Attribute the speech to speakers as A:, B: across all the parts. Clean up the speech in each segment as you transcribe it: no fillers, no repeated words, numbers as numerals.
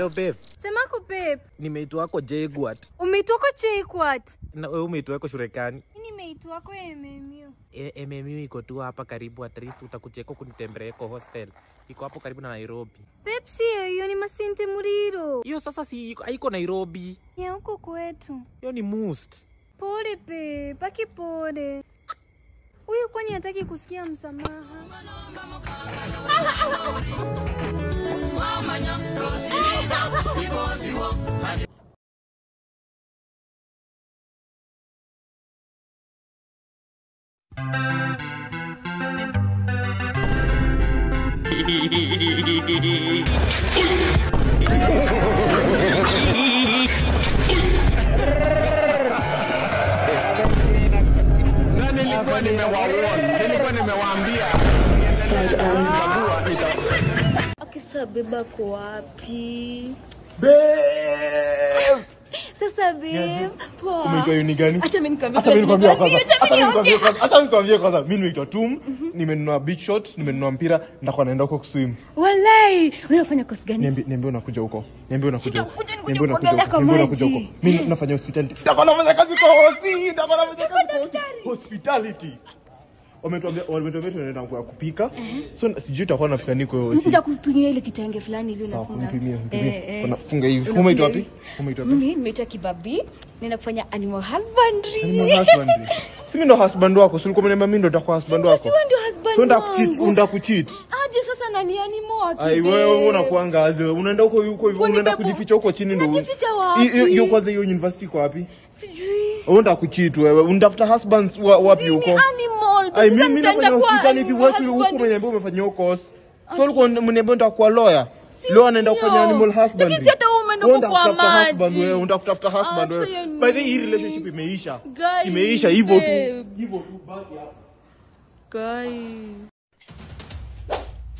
A: Hello babe.
B: Semako babe.
A: Nimeitwa kwa JKUAT.
B: Umeitwa kwa JKUAT?
A: Na wewe umeitwa kwa shule gani?
B: Mimi nimeitwa kwa MMU.
A: MMU iko tu hapa karibu, at least utakucheko kunitembelea kwa hostel. Iko hapo karibu na Nairobi.
B: Pepsi hiyo ni Masinte Muriro.
A: Hiyo sasa si haiko Nairobi.
B: Ni huko kwetu.
A: Hiyo ni Must.
B: Pole babe, baki pole. Huyu kwani hataki kusikia msamaha?
C: Nilikuwa nimewaambia.
D: Akisa beba kwa wapi?
C: Babe.
D: Sasa babe, poa.
C: Umeitwa uni gani?
D: Acha mimi nikwambie.
C: Acha mimi nikwambie kwanza. Acha nikwambie kwanza. Mimi nimeitwa Tum, nimenunua beach shot, nimenunua mpira, nitakuwa naenda huko kuswim.
D: Walai, unafanya course gani?
C: Niambie unakuja huko. Niambie unakuja huko.
D: Niambie unakuja
C: huko. Mimi nafanya hospitality. Nitakuwa nafanya kazi kwa hosi, nitakuwa nafanya kazi kwa hosi. Hospitality. Wametuambia tunaenda kwa kupika. So sijui utakuwa unapika nini kwa hiyo.
D: Nitakupimia ile kitenge fulani ile unafunga.
C: Nipimie. Unafunga hivi. Umeitwa wapi?
D: Mimi nimeitwa Kibabi. Nenda kufanya animal husbandry.
C: Animal husbandry. Si mimi ndo husband wako. Si ulikuwa umeniambia mimi ndo nitakuwa husband wako.
D: Si wewe ndio husband.
C: So ndakucheat.
D: Aje sasa nani animal wapi?
C: Ai wewe unakuanga aje? Unaenda huko huko hivyo unaenda kujificha huko chini ndio.
D: Unajificha wapi?
C: Hiyo kwanza hiyo university iko wapi?
D: Sijui.
C: Wewe unataka wewe. Unatafuta husbands wapi huko?
D: Ni animal.
C: Ai mimi nafanya hospitality wewe huko umeniambia umefanya hiyo course. So ulikuwa umeniambia nitakuwa lawyer. Leo anaenda kufanya animal husbandry.
D: Lakini si hata wewe umeenda kwa maji.
C: Wewe unataka kutafuta husband wewe. By the way, hii relationship imeisha. Imeisha hivyo tu. Hivyo tu baki hapo.
D: Guy.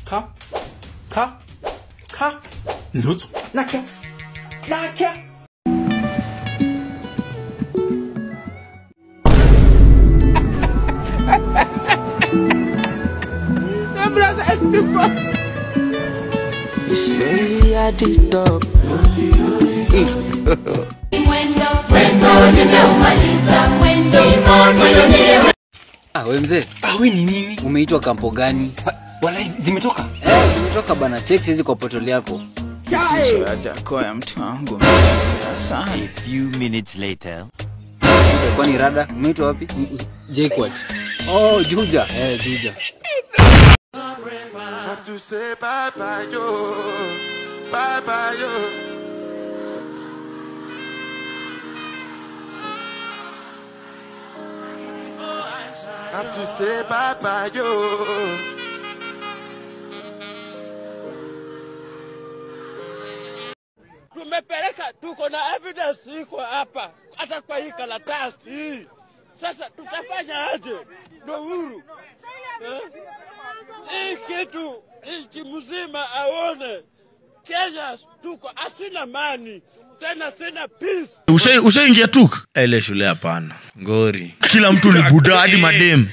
E: Ka. Ka. Ka. L'autre. Naka. Naka.
F: Slowly at the top.
G: Ah, wewe mzee.
H: Ah, wewe ni nini?
G: Umeitwa kampo gani?
H: Wala zimetoka?
G: Eh, zimetoka bana. Check hizi kwa portal yako.
F: Koya mtu wangu. Sana.
I: A few minutes later.
G: Kwani rada, umeitwa wapi? JKUAT. Oh, Juja. Eh, Juja.
J: Have to say bye bye yo, bye bye yo. Have to say bye bye yo.
K: Tumepeleka, tuko na evidence iko hapa, hata kwa hii karatasi hii. Sasa tutafanya aje? Ndio uhuru. Hii kitu nchi mzima aone. Kenya tuko asina mani tena sina peace.
L: Ushaingia tuk? Ile shule hapana. Ngori. Kila mtu ni buda hadi madem.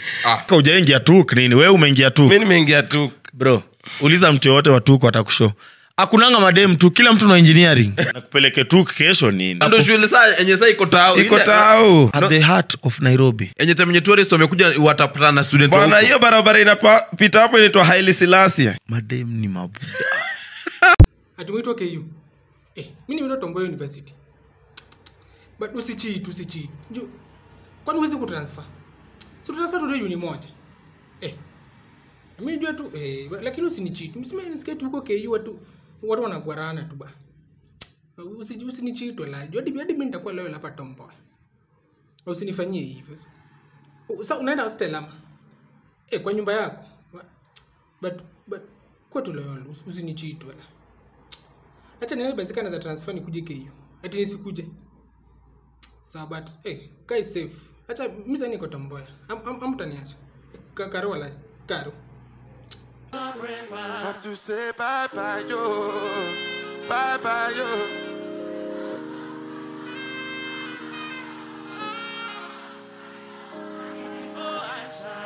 L: Ka hujaingia tuk nini? Wewe umeingia tuk.
M: Mimi nimeingia tuk.
L: Bro, uliza mtu yote wa tuk atakushow. Hakunanga madem tu, kila mtu na engineering. Nakupeleke tuk kesho nini?
M: Ndio shule saa yenye saa iko tao.
L: Iko tao. At the heart of Nairobi.
M: Yenye time tourist wamekuja watapata na student huko.
L: Bwana hiyo barabara inapita hapo inaitwa Haile Selassie. Madem ni mabuda.
N: Atumeitwa KU. Mimi nimeitwa Tom Mboya University. But usicheat. Kwani huwezi kutransfer? Si transfer tu uni moja. Mimi najua tu lakini usinicheat. Msime nisikie tu huko KU watu wanagwarana tu ba. Usinicheat wala. Hadi mimi nitakuwa leo hapa Tom Mboya. Usinifanyie hivyo. Sasa unaenda hostel ama? Kwa nyumba yako. But kwa tu leo usinicheat wala. Acha nione basi kana za transfer nikuje KU. Ati nisikuje. Sawa but guys safe. Acha mimi sasa niko Tom Mboya. Am utaniacha. Karo wala karo.
J: Have to say bye bye yo. Bye bye yo.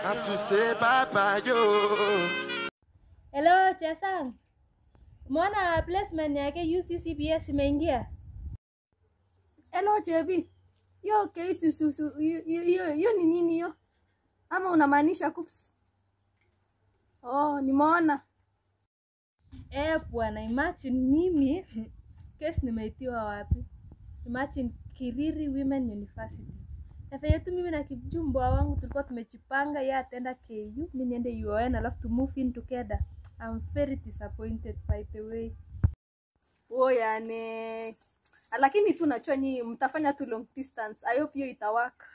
J: Have to say bye bye yo.
B: Hello, Chesang.
O: Umeona placement yake UCCBS imeingia?
P: Hello JB. Yo KCC hiyo ni nini hiyo? Ama unamaanisha KUCCPS? Oh, nimeona.
O: Bwana, imagine mimi case nimeitiwa wapi? Imagine Kiriri Women University. Na venye tu mimi na Kipchumba wangu tulikuwa tumejipanga, yeye ataenda KU, mimi niende UoN alafu to move in together. I'm very disappointed by the way.
P: Oh, yani. Lakini tu najua nyinyi mtafanya tu long distance. I hope hiyo itawaka.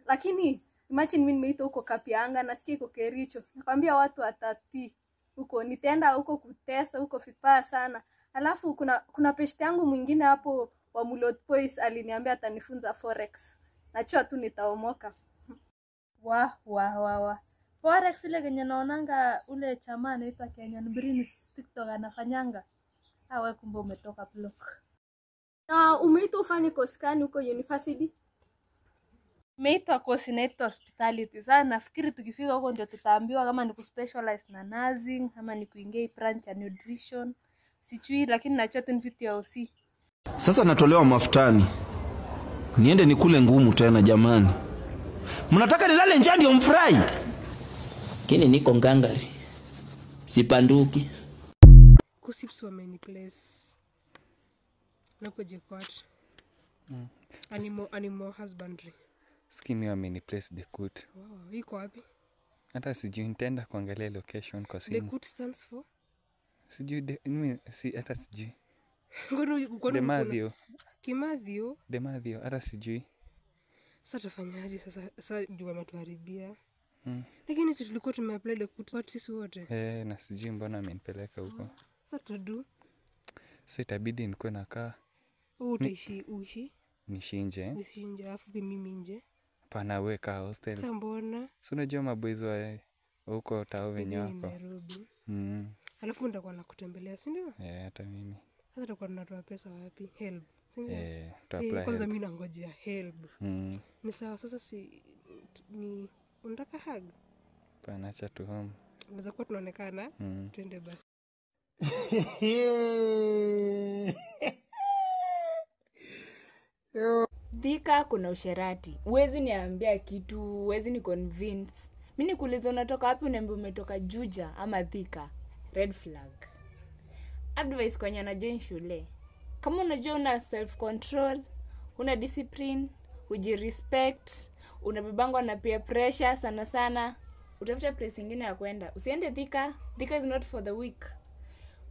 P: Lakini imagine mimi nimeitwa huko Kapianga, nasikia iko Kericho. Nakwambia watu watati huko, nitaenda huko kutesa huko vibaya sana. Alafu kuna peshte yangu mwingine hapo wa Mulot Boys aliniambia atanifunza forex. Najua tu nitaomoka.
O: Wa wa wa wa. Forex ile kenye naonanga ule chama anaitwa Kenyan Prince TikTok anafanyanga. Awe kumbe umetoka block.
P: Na umeitwa ufanye course gani huko university?
O: Nimeitwa course inaitwa hospitality. Sasa nafikiri tukifika huko ndio tutaambiwa kama ni kuspecialize na nursing ama ni kuingia branch ya nutrition. Sijui, lakini najua tu ni vitu ya OC.
Q: Sasa natolewa mafutani. Niende nikule ngumu tena jamani. Mnataka nilale njaa ndio mfurahi?
F: Kini niko ngangari. Sipanduki.
R: KUCCPS wameniplace. Nako JKUAT. Animal husbandry.
S: Skimi wameniplace DEKUT.
R: Wow, iko wapi?
S: Hata sijui, nitaenda kuangalia location kwa simu.
R: DEKUT stands for?
S: Sijui, hata sijui.
R: Demathio. Kimathio?
S: Demathio, hata sijui.
R: Sasa tufanyaje sasa? Sasa juu wametuharibia. Lakini sisi tulikuwa tumeapply DEKUT sisi wote.
S: Na sijui mbona amenipeleka huko.
R: Sasa tutadu.
S: Sasa itabidi nikuwe nakaa.
R: Utaishi uishi?
S: Niishi nje.
R: Niishi nje, alafu pia mimi nje.
S: Hapana, wewe kaa hostel.
R: Sasa mbona?
S: Si unajua maboys wa huko tao wenye wako.
R: Nairobi. Alafu nitakuwa nakutembelea, si ndio?
S: Hata mimi.
R: Sasa tutakuwa tunatoa pesa wapi? Help. Si ndio?
S: Tuta-apply
R: Kwanza
S: help.
R: mimi nangojea help. Ni sawa sasa, si ni unataka hug?
S: Hapana, acha tu home.
R: Unaweza kuwa tunaonekana, twende basi.
T: Thika kuna usherati. Huwezi niambia kitu, huwezi ni convince. Mimi nikuuliza unatoka wapi, uniambie umetoka Juja ama Thika. Red flag. Advice kwa wenye wanajoin shule. Kama unajua una self control, una discipline, hujirespect, unabebangwa na peer pressure sana sana, utafuta place ingine ya kwenda. Usiende Thika. Thika is not for the weak.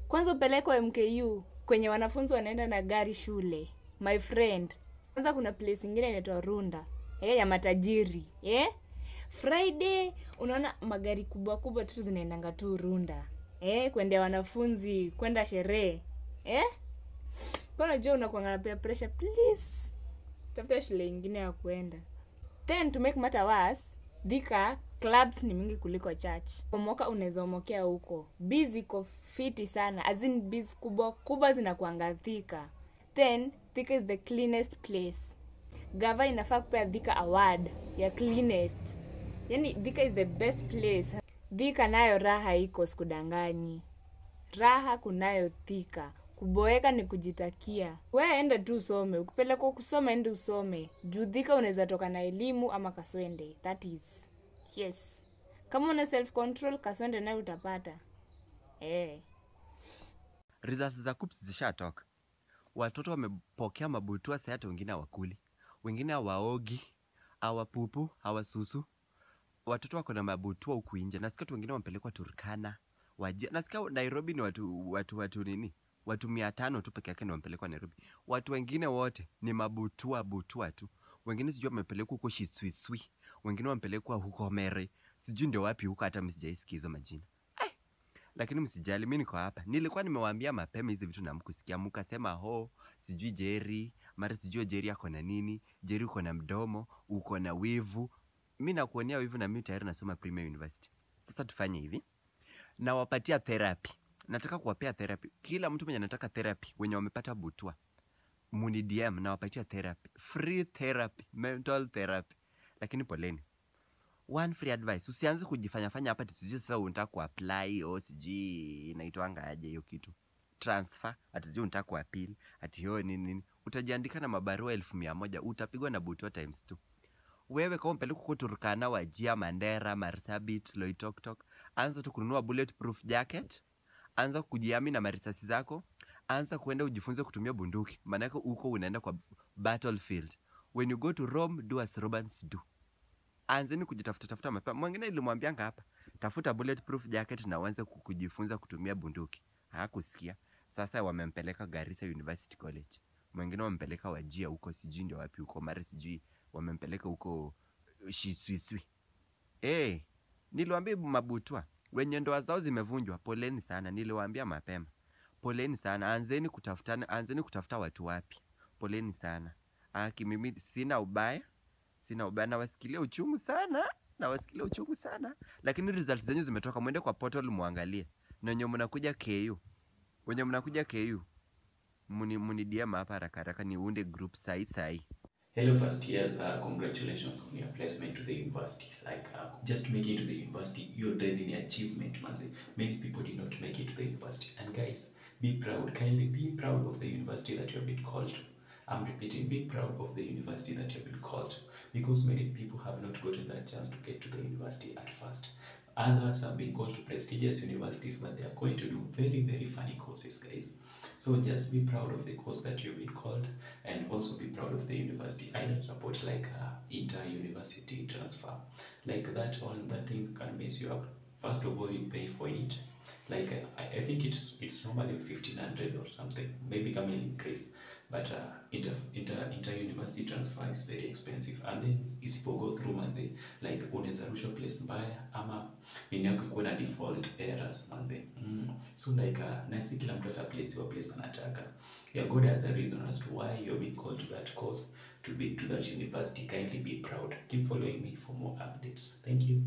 T: Kwanza upelekwe MKU kwenye wanafunzi wanaenda na gari shule. My friend. Kwanza kuna place ingine inaitwa Runda, ya matajiri. Friday unaona magari kubwa kubwa tu zinaendanga tu Runda. Kwendea wanafunzi, kwenda sherehe. Kwa unajua unakuanga na peer pressure, please. Tafuta shule ingine ya kwenda. Then to make matter worse, Thika clubs ni mingi kuliko church. Omoka unaweza omokea huko. Biz iko fiti sana. As in biz kubwa kubwa zinakuanga Thika. Then Thika is the cleanest place. Gava inafaa kupea Thika award ya cleanest. Yani Thika is the best place. Thika nayo raha iko, sikudanganyi. Raha kunayo Thika. Kuboeka ni kujitakia. Wewe enda tu usome, ukipelekwa kusoma enda usome. Juu Thika unaweza toka na elimu ama kaswende. That is. Yes. Kama una self control kaswende nayo utapata.
I: Results za KUCCPS zishatoka. Watoto wamepokea mabutua sasa, hata wengine hawakuli, wengine hawaogi, hawapupu, hawasusu. Watoto wako na mabutua huku nje. Nasikia watu wengine wamepelekwa Turkana. Nasikia Nairobi ni watu nini? Watu 500 tu peke yake ndio wamepelekwa Nairobi. Watu wengine wote ni mabutua butua tu. Wengine sijui wamepelekwa huko Shiswiswi, wengine wamepelekwa huko Mere. Sijui ndio wapi huko, hata mimi sijaisikia hizo majina. Lakini msijali, mimi niko hapa. Nilikuwa nimewaambia mapema hizi vitu na mkusikia, mkasema ho, sijui Jerry, mara sijui Jerry ako na nini, Jerry uko na mdomo, uko na wivu. Mimi nakuonea wivu na mimi tayari nasoma Premier University. Sasa tufanye hivi. Nawapatia therapy. Nataka kuwapea therapy. Kila mtu mwenye anataka therapy, wenye wamepata butua, muni DM, nawapatia therapy. Free therapy, mental therapy. Lakini poleni. One free advice, usianze kujifanya fanya hapa tisijui sasa unataka kuapply au sijui inaitwanga aje hiyo kitu. transfer, ati sijui unataka kuappeal, ati yo nini nini. Utajiandika na mabarua 100,000, utapigwa na butwa times 2. Wewe kama mpeleke huko Turkana, Wajir, Mandera, Marsabit, Loitoktok, anza tu kununua bulletproof jacket, anza kujiami na marisasi zako, anza kuenda ujifunze kutumia bunduki, maanake huko unaenda kwa battlefield. When you go to Rome, do as Romans do. Anzeni kujitafuta tafuta mapema. Mwingine nilimwambianga hapa, tafuta bulletproof jacket na uanze kujifunza kutumia bunduki. Hakusikia. Sasa wamempeleka Garissa University College. Mwingine wamempeleka Wajir huko, sijui ndio wapi huko, mara sijui wamempeleka huko Shiswiswi. Niliwaambia mabutwa wenye ndoa zao zimevunjwa, poleni sana, niliwaambia mapema. Poleni sana, anzeni kutafutana, anzeni kutafuta watu wapi. Poleni sana. Aki mimi sina ubaya. Sina ubaya, nawasikilia uchungu sana, nawasikilia uchungu sana. Lakini results zenyu zimetoka, mwende kwa portal muangalie. Na wenye mnakuja KU, wenye mnakuja KU, muni DM hapa haraka haraka niunde group sahi sahi.
S: Hello first years, congratulations on your placement to the university. Like just making it to the university, you're already an achievement, manze. Many people did not make it to the university. And guys, be proud, kindly be proud of the university that you have been called to. I'm repeating, be proud of the university that you have been called to, because many people have not gotten that chance to get to the university at first. Others have been called to prestigious universities, but they are going to do very, very funny courses, guys. So just be proud of the course that you've been called, and also be proud of the university. I don't support like inter-university transfer. Like that one, that thing can mess you up. First of all, you pay for it. Like I think it's normally 1,500 or something. Maybe can increase. But inter-university transfer is very expensive. And then isipo go through manze, like unaweza rushwa place mbaya ama nini yako ikuwe na default errors manze. So like na si kila mtu ataplace wa place anataka. Yeah, God has a reason as to why you've been called to that course, to be to that university. Kindly be proud. Keep following me for more updates. Thank you.